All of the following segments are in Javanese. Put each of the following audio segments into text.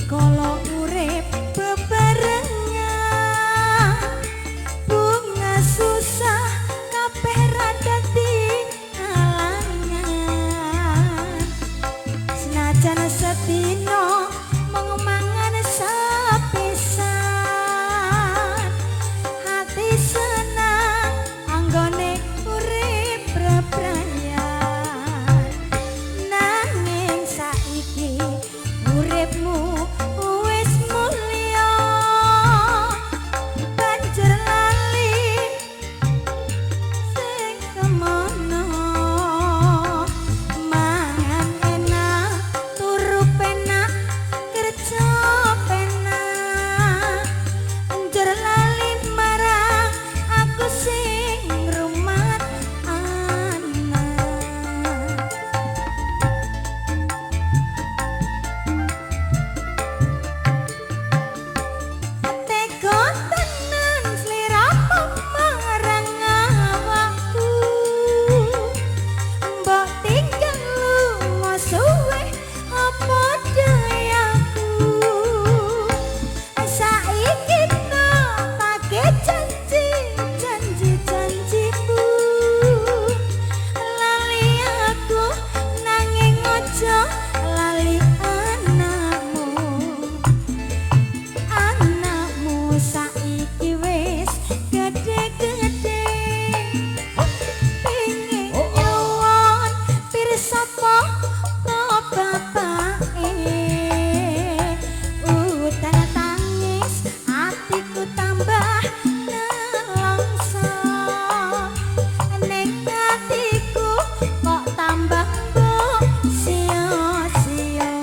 Kala urip bebarengan, bunga susah kabeh ra dadi alangan. Senajan sedina mung mangan sepisan, hati senang anggone urip bebrayan. Nanging saiki uripmu wis mulya, banjur lali sing semono. Mangan enak, turu penak, kerja penak, njur lali marang aku sing ngrumat anak. Tega tenan sliramu marang awakku, mbok tinggal lunga suwe apa dayaku. Saiki tepake janji janji janjimu, lali aku nanging aja lali anakmu. Anakmu saiki wis gede-gede, pengin nyuwun pirsa po bapake. Udan tangis atiku tambah nelongso, ning atiku kok tambah mbok sia-sia.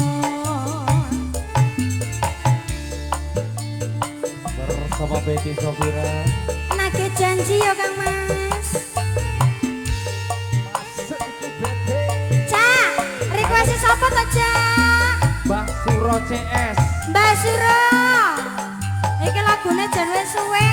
Bersama Betty Sofira. Nagih janji ya Kang Mas. Masuk iki Betty. Cak, request sapa to, Cak? Mbah Suro CS. Mbak Suro. Iki lagune jan wis suwe.